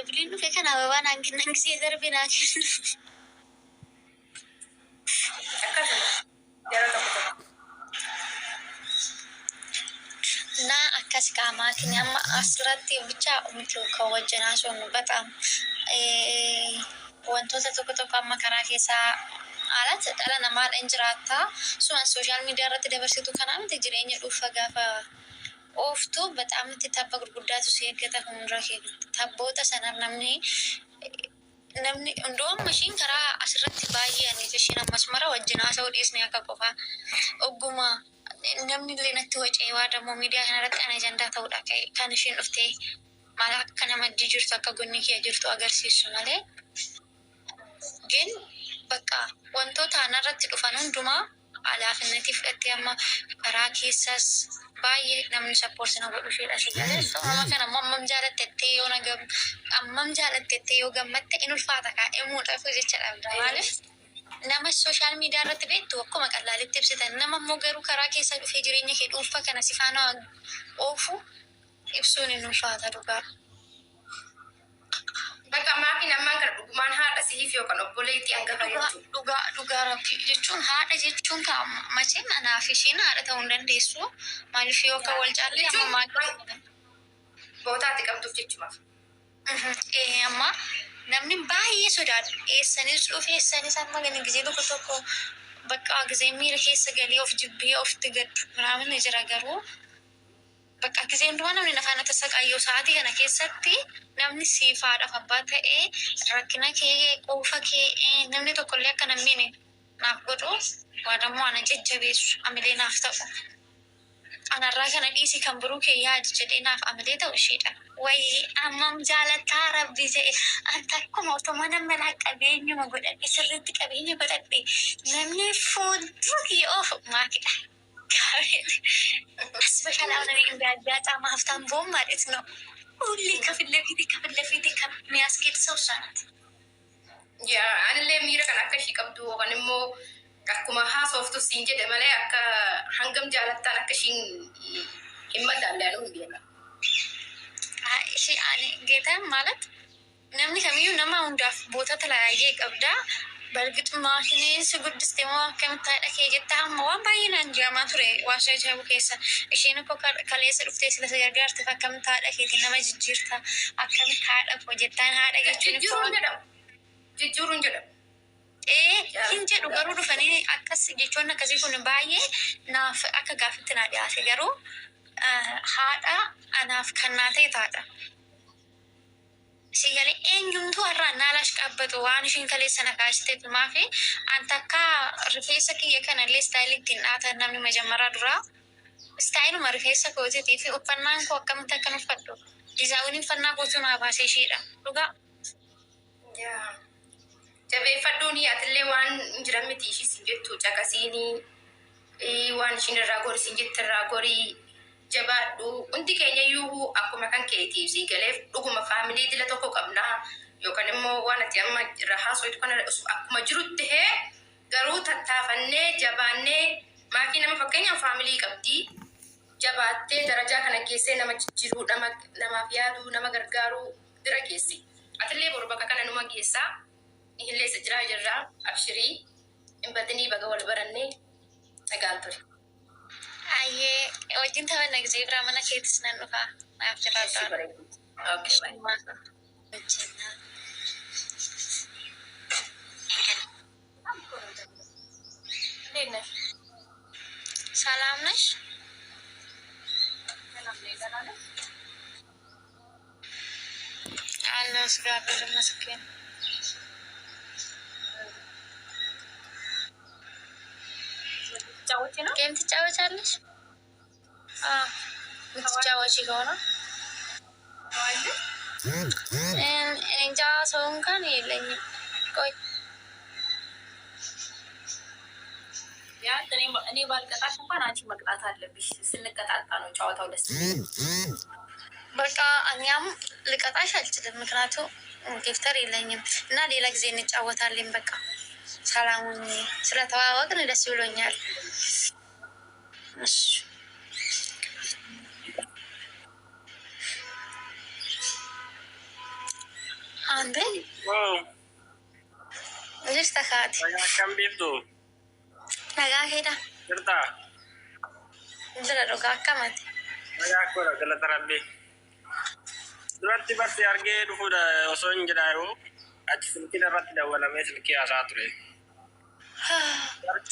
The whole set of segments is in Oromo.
Dabiliin dhufe kan ababaa naan kennan gisee darbe naa kennu. Akkasuma yeroo tokko tokko. እና akkas qaamaatiin amma asirratti ብቻ miti kan wajjin haasofnu በጣም wantoota tokko tokko amma karaa keessaa alatti dhala namaadha hin jiraata. Suma social media irratti dabarsitu kanaa miti jireenya dhuunfaa gaafa ooftu በጣም itti tabba gurguddaatu si eeggata fuuldura kee. Tabboota sanaaf namni hunduu amma ishiin karaa asirratti baay'ee ani ishiin ammas mara wajjin haasa'uu dhiisne akka qofaa ogguma namni illee natti wacee waa dammoo miidiyaa kanarratti ana ajandaa ta'uudha kan ishiin dhuftee maal akka nama jirtu akka gonni kee jirtu agarsiisu malee. ግን በቃ wantoota anarratti dhufan hundumaa alaafinnatii fudhattee amma karaa keessas baay'ee namni support na godhu isheedha si galee. So amma kana ammoo ammam jaalattettee yoo na gam ammam jaalattettee yoo gammatte in ulfaata kaa himuudhaaf jecha dhabda. Maaliif nama social media irratti beektu akkuma qallaalitti ibsitan, nama immoo garuu karaa keessa dhufee jireenya kee dhuunfaa kana si faana oofu ibsuun hin ulfaata dhugaa. Bakka maatiin ammaan kana dhugumaan haadha siif yookaan obboleettii hangafa Dhugaa jechuudha. Dhugaa dhugaa rabbi jechuun haadha jechuun ka macheen anaaf ishiin haadha ta'uu hin dandeessu. Maaliif yoo akka wal caalle amma Jechuun maatii bootaatti qabduuf jechumaaf. Amma namni baay'ee sodaadha. Eessanis dhufe eessanis amma gani gisee tokko tokko bakka gisee miira keessa galee of jibbee ofitti gaddu ምናምን ni jira, garuu bakka gisee hundumaa namni nafaan tassaqaayyoo sa'aatii kana keessatti namni siif haadhaaf abbaa ta'ee rakkina kee quufa kee namni tokkollee akka namni naaf godhu waan ammoo ana jajjabeessu amilee naaf ta'u. Anarraa kana dhiisi kan biroo kee yaadi jedhee naaf amilee ta'u isheedha. Wayii ammam jaalataa rabbi jedhe an takkuma otoo mana malaa qabeenyuma godhadhe sirriitti qabeenya godhadhe namni fuuldura kiyya oofu maakidha. Especially አሁን እኔ እንደ አጋጣሚ ሀብታም ብሆን ማለት ነው ሁሌ ከፊት ለፊቴ ከፊት ለፊቴ ከሚያስኬድ ሰው እሷ ናት። Yaa, anillee miira kan akka ishii qabdu yookaan immoo akkuma haasoftu siin jedhe malee akka hangam jaalattaan akka ishiin hin madaalle anuu hin beeka. እሺ ጌታን ማለት namni kamiyyuu nama hundaaf boota talaayee qabda. በእርግጥ maashinii si guddiste moo akkamitti haadha kee jetta amma waan baay'ee naan jedhamaa ture waashaa ajaa'ibu keessa. Isheen akkoo kaleessa dhuftee sila si gargaarteef akkamitti haadha keetiin nama jijjiirta, akkamitti haadha koo jettaan, haadha jechuun Jijjiiruun jedhamu. Jijjiiruun jedhamu. Ee, hin jedhu, garuu dhufanii akkas jechoonni akkasii kun baay'ee naaf akka gaaffitti naa dhiyaate, garuu haadha anaaf kan naa ta'e taadha. Si galee eenyumtuu har'aan naalash qaabbatu waan ishiin kaleessa na kaasiteef maafi an takka rifeensa kiyya kanallee style ittiin dhaatan namni majammaraa duraa styleuma rifeensa kootiitii fi uffannaan koo akkamitti akkan uffadhu designiin uffannaa kootu naa baasee ishiidha dhugaa. Yaa. Jabeeffadhuuni, atillee waan hin jiran miti ishii siin jettu caqasiini, waan ishiin irraa gori siin jette irraa gorii, jabaadhu. Hundi keenya iyyuu akkuma kan keetiif sii galeef dhuguma family dila tokko qabnaa yookaan immoo waan ati amma irraa haasoftu kana akkuma jirutti tahee garuu tattaafannee jabaannee maatii nama fakkeenyaaf family qabdii jabaattee darajaa kana geessee nama jijjiiruu, nama namaaf yaaduu, nama gargaaruu bira geessi. Atillee boru bakka kana numa geessaa. Ihilleessa jiraa jirraa, abshirii hin badinii, baga wal barannee, nagaan ture. Ayyee, wajjin taphanna, gisee biraa mana keetis nan dhufa. Naaf Ishi jiraadhaa. Bareedu. Okay, bye. Wajjin. እንዴት ነሽ? ሰላም ነሽ? ሰላም ነኝ። ደህና ነሽ? አለሁ እግዚአብሔር ይመስገን። ትጫወቺ ነው? Game ትጫወቻለሽ? አዎ፣ የምትጫወቺ ከሆነ አለ። እኔ እንጃ ሰው እንኳን የለኝም። ቆይ። ቢያንስ እኔ ባልቀጣሽ እንኳን አንቺ መቅጣት አለብሽ። ስንቀጣጣ ነው ጨዋታው ደስ የሚለው። በቃ እኛም ልቀጣሽ አልችልም፣ ምክንያቱ gifter የለኝም እና ሌላ ጊዜ እንጫወታለን። በቃ ሰላሙን ስለተዋወቅን ደስ ብሎኛል። እሺ። አንተ Oh, jirta kaati. Nagaa akkam beektu? Nagaa keedha. Jirtaa? Jira dhugaa akkamati. Nagaa koodha galata rabbii. Duratti barsi argee dhufuudha osoo hin jedhaa achi silkiin irratti dawwalamee silkii haasaa ture.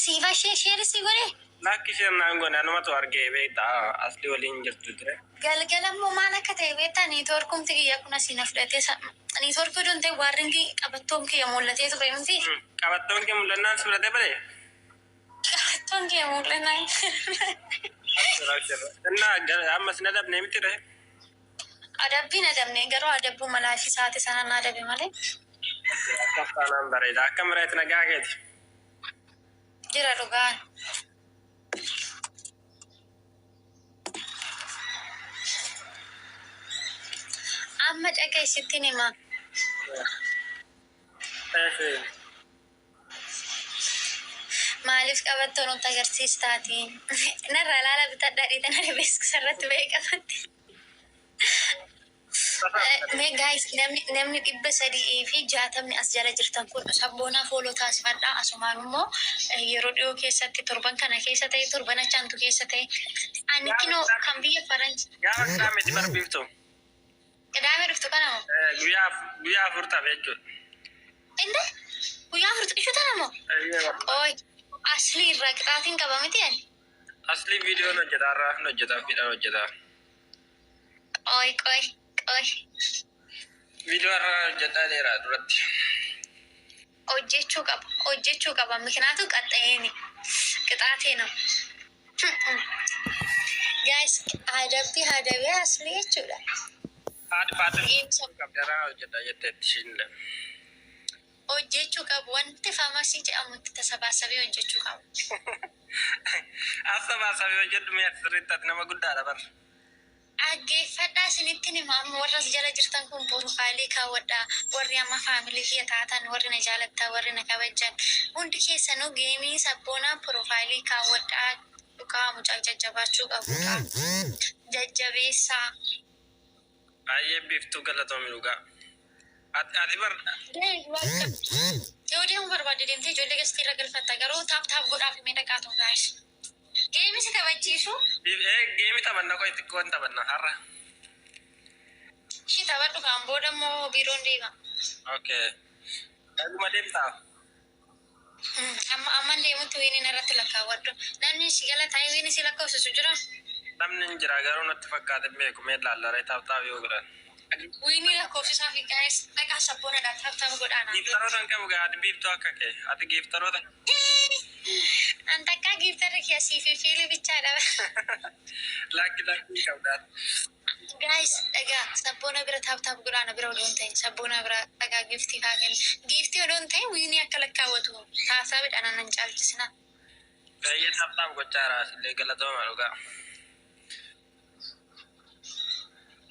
Siifa ishee isheen si godhe. Lakki isheen naan goone anumatu argee beektaa asli waliin jirtu ture. Galgala immoo maal akka ta'e beektaa networkumti kiyya kun asii na fudhatee networkii oduun ta'e waarringi qabattoon kiyya mul'atee ture miti. Qabattoon kee mul'annaan si fudhatee bade? Qabattoon kiyya mul'annaan. Innaa ammas na dhabnee miti ree? Adabbiin adabne garuu adabbuu malaafii saate sana na adabe malee. Akkas taanaan bareeda. Akkam reet nagaa keeti? Jira dhugaan. Amma dhageessittiin hima. Maaliif qabattoo nutti agarsiistaati? Narraa laala bitadhaa dhiitana beeksisa irratti ba'ee qabatti. Mee guys, namni 360 as jala jirtan kun sabboonaa follow taasifadhaa. Asumaan immoo yeroo dhiyoo keessatti torban kana keessa ta'e, torban achaantu keessa ta'e, ani kinoo kan biyya faranji. Gaafa qidaameeti bara biiftu. Qidaamee dhuftu kana moo? Guyyaa 4 tafe jechuudha. Inde guyyaa 4 xiqqishuu tana moo? Ooy, aslii irraa qixaatiin qaba miti ani. Asli viidiyoon hojjeta, har'aa hojjeta, fiidhaan hojjeta. Qoy, qoy, qoy. Viidiyoo har'aa hojjedhaa dheeraa duratti. Hojjechuu qaba, hojjechuu qaba. Mikinaatu qaxxa'eeni qixaatee nama. Guys, adabbii adabee aslii jechuudha. Haadhi faaxil Geemsa qabdi har'aa hojjedhaa jetteetti ishiin illee. Hojjechuu qabu. Wanti faamasii jedhamu itti tasabaasabee hojjechuu qabu. Asabaasabii hojjedhu mee ati sirriitti, ati nama guddaadha bar. Dhaggeeffadhaa, isinitti hima. Amma warra as jala jirtan kun profile kaawwadhaa. Warri amma family kiyya taatan, warri na jaalattan, warri na kabajan, hundi keessanuu game sabboonaa profile kaawwadhaa. Dhugaa mucaa jajjabaachuu qabudha. Jajjabeessaa. Baay'ee biiftuu galatoomi dhugaa. Ati bar Yoo deemu barbaadde deemtee ijoollee gastii irra galfatta, garuu tap tap godhaaf mee dhaqaatu guys. Game si taphachiisu. Game taphanna, qoy xiqqoon taphanna har'a. Ishii taphadhu, kaan booda immoo biiroon deema. Okay. Dhaguma deemtaa? Amma amman deemutti win irratti lakkaawwadhu. Namni si gala taa'ee win si lakkoofsisu jira. Namni hin jira garuu natti fakkaate hin beeku, mee laallaree tap tap yoo godhan. Win lakkoofsisaa fi guys, dhaqaa sabboonaadha tap tap godhaana. Gifteroota hin qabu gaa ati biiftuu akka kee. Ati gifteroota. An takkaa gifterri kee asii fi fiilii bichaadha. Lakki, lakki hin qabdaa. Guys, dhagaa sabboona bira tap tap godhaana, bira odoon ta'e sabboona bira dhagaa giftii haa kennu. Giftii odoon ta'e win akka lakkaawwatu taasaa bidhaan nan caalchisina. Baay'ee tap tap gochaa jira asillee, galatooma dhugaa.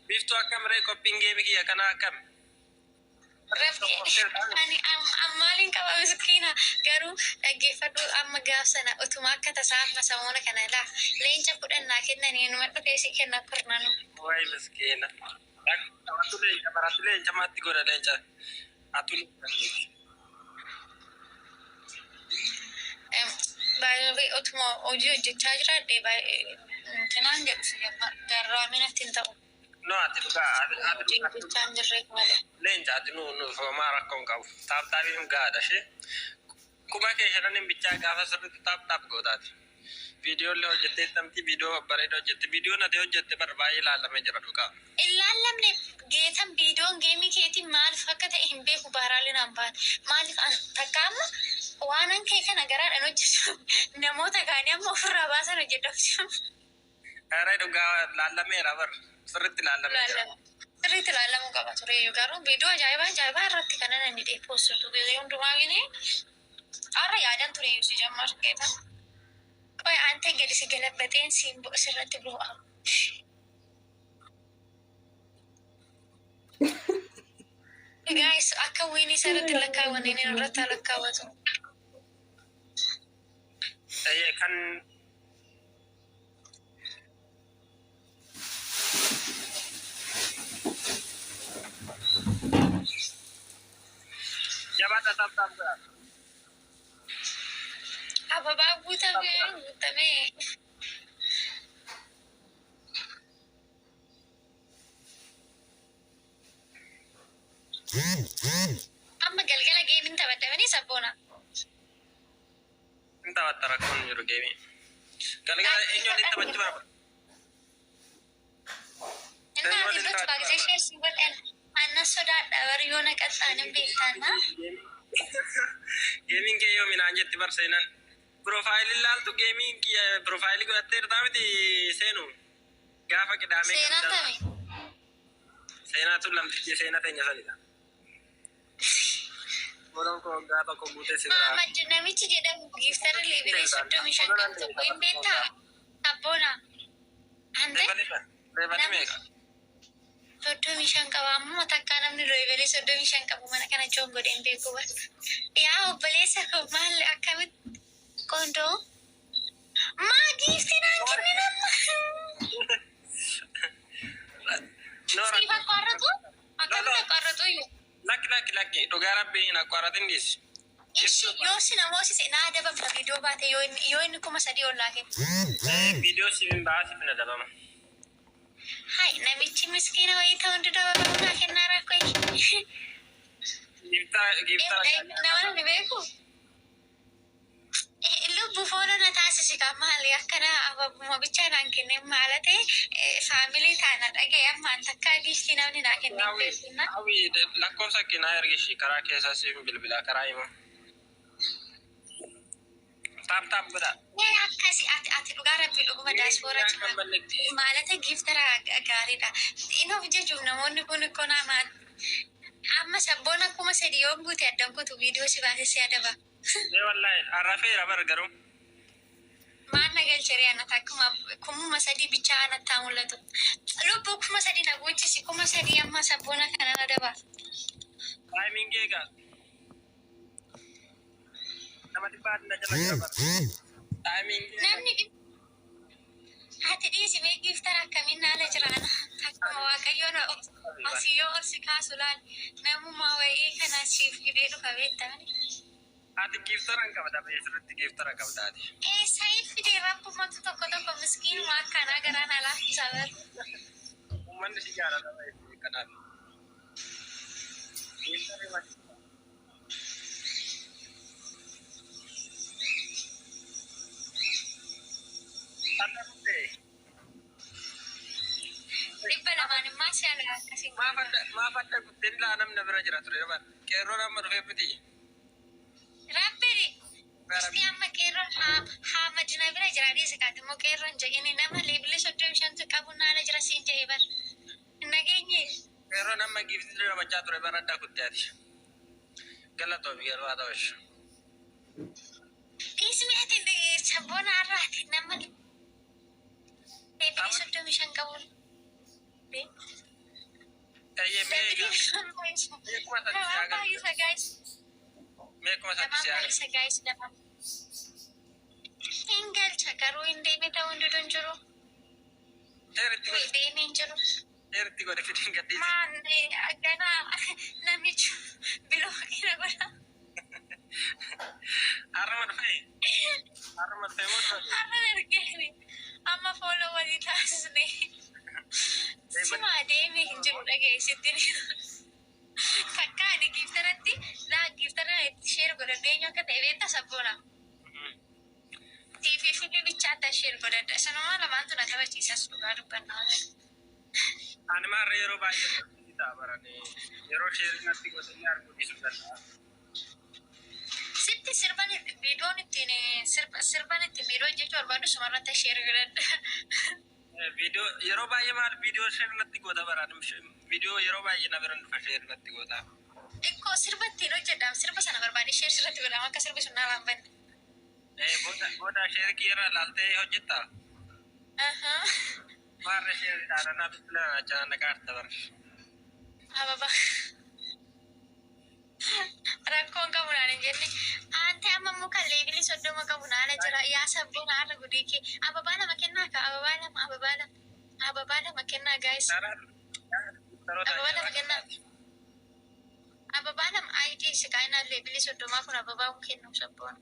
Biiftuu, akkam ree qophiin game kiyya kanaa akkam? Rabbi ani maaliin qaba miskiina, garuu dhaggeeffadhu, amma gaaf sana utuma akka tasaa amma samoona kana laa leenca 10 naa kennanii numa dhufee si kenna kurnanu. Wayi miskiina. Atu leenca baratu, leenca maatti godha leenca. Atu leenca. Baay'ee utuma hojii hojjechaa jiraadhe baay'ee tinaan jedhu si garraamina natti hin ta'u. No, ati dhugaa ati ati Hojii dhugaa hojjechaa hin jirreef malee. Leenca ati nu homaa rakkoo hin qabu. Tap tapiin gahaadha ishee. Quba kee shanan bichaa gaafa sirriitti tap tap gootaati. Viidiyoo illee hojjettee tamti, viidiyoo babbareedaa hojjette. Viidiyoon ati hojjette bar baay'ee ilaalamee jira dhugaa. Ilaallamne geetan, viidiyoon game keetiin maaliif akka ta'e hin beeku, baaraalee naan baate. Maaliif takka amma waanan kee kana garaadhaan hojjetu namoota kaanii amma ofirraa baasan hojjedhu. Ere dhugaa laallameera bar, sirriitti laallamee jira. Sirriitti ilaalamuu qaba ture, garuu viidiyoo ajaa'ibaa ajaa'ibaa irratti kan inni postutu gisee hundumaa gini har'a yaadan ture si jammar geetan. Qoy, ante gadi si galabaxeen siin sirratti bu'a. Guys, akka win sirriitti lakkaawwan inni irratti lakkaawwatu. Eeyyee, kan Jabaadha, tap tap godha. Ababaa guutamee guutamee. Amma galgala gameiin taphadhamanii sabboona. Hin taphatta, rakkoon hin jiru gameii. Galgala eenyu waliin taphachuu barbaada? Innaa ati gochuu baay'isee ishee si godhan. Anna sodaadha bari yoo na qaxxaan hin beektaana. Gameiin kee yoomi naan jetti bar seenan. Profileii laaltu, gameiin kiyya profileii godhattee jirtaa miti seenu. Gaafa qidaamee Seenaan tami. Seenaatu lamtichi seena teenya sanidha. Boron koo waggaa tokko guutee si biraa. Maamad namichi jedhamu gifter levelii 35 qabu tokko hin beektaa? Sabboona. Ante Levelii meeqa? 35 qaba. Amma takkaa namni levelii 35 qabu mana kana joon godhee hin beeku bar. Yaa obboleessa koo, maal akkamitti qondoo? Maa giftii naan kennin amma? Noora. Siif akkaarratu? Akkamitti akkaarratu iyyuu? Lakki, lakki, lakki, dhugaa rabbii hin akkaaratin dhiisi. Ishi yoo si namoosise naa adabamta viidiyoo baate yoo inni 3000 ol naa kenne. Viidiyoo siif hin ba'aa, siif hin adabama. Hai, namichi miskiina wayii ta'uu hundi dabalamu naa kennaa rakkoo. Giftara giftara. Nama namni beeku. Lubbu follow na taasisi kan maali akkana ababuma bichaa naan kenne maala ta'e family taana dhaga'e ammaan takkaa giftii namni naa kenne hin beeku. Hawwi, lakkoofsa kee naa ergishi, karaa keessaa siif bilbilaa karaa himu. Tap tap godha. Mee akkasi ati dhugaa rabbii dhuguma daaspooraa cimaa maalata giftera gaariidha. Inni of jechuuf namoonni kun ikkoo nama amma sabboona 3000 yoo guute addan kutu viidiyoo si baasee si adaba. Mee wallahi arrafeera bar garuu. Maal na galcheree anata akkuma 3000 bichaa anattaa mul'atu. Lubbuu 3000 na guuchisi, 3000 amma sabboona kana na daba. Timing eegaa. Nama dhibbaa na jala jira bar. Timing. Namni ati dhiisi mee, giftera akkamiin naala jiraana akkuma waaqayyoon asii yoo ol si kaasu laal namummaa wayii kana siif fidee dhufa beektamani. Ati giftera hin qabda, sirriitti giftera qabda ati. Eessayii fidee rabbumatu tokko tokko miskiinuma akkanaa garaan alaaffisa bar. Uummanni si jaalata kanaaf. Gifterri malee. Adda kuttee. 200n immoo si ala akkasiin. Maaf adda kuttee laa namni bira jira ture bar. Qeerroon amma dhufee miti. Rabbiri. Isti amma qeerroon haa madina bira jira dhiise kaati immoo qeerroon jedhini nama levelii 35tu qabu naala jira siin jedhe bar. Nageenye. Qeerroon amma giftii rabachaa ture bar, adda kuttee ati. Galatoomi garuu haa ta'u ishee. Dhiisni ati sabboona har'aati nama levelii 35 qabu. Eeyyee, mee egaa. Mee 3000 si haa galchu. Baay'isa guys. Mee 3000 si haa galchu. Baay'isa guys, lama. Hin galcha garuu hin deemee ta'uu hin dudu hin jiru. Sheeritti godhi. Deemee hin jiru. Sheeritti godhi, fidin gadhiisi. Maan ganaa namichi blockii na godha. Har'uma dhufee? Har'uma dhufee moo dura? Har'a ergeeni amma follow walii taasisne. Simaa deemee hin jiru dhageessitti. Takka ani gifteratti laa giftera itti share godhadhu eenyu akka ta'e beektaa sabboona? TV fi bichaatti share godhadha. Sanuma lamaantu na kabachiisas dhugaa dubbannaa. Ani maarree yeroo baay'ee ta'a baranii yeroo share natti godhanii arguu dhiisuu danda'a. Sitti sirban viidiyoon ittiin sirban ittiin viidiyoo hojjechuu barbaadu sumarratti share godhadha. Viidiyoo yeroo baay'ee maal viidiyoo share natti goota baraan, viidiyoo yeroo baay'ee na biran dhufa, share natti goota. Xiqqoo sirba ittiin hojjedhaam, sirba sana barbaade share sirratti godhama akka sirbi sun narraa hin banne. Booda booda share kee irraa laaltee hojjettaa? Maarree share dhaananaa bilbila achaa na qaarta bara. Ababa. Rakkoon qabu naan hin jenne. Aantee amma immoo kan levelii 30 qabu naala jira. Yaa sabboon haala gudii kee. Ababaa lama kennaa ka ababaa lama, ababaa lama. Ababaa lama kennaa guys. Ababaa lama kennaa. Ababaa lama ID. Dhiisi kaayinaa leebilii 30 kun ababaa kennuuf sabboon.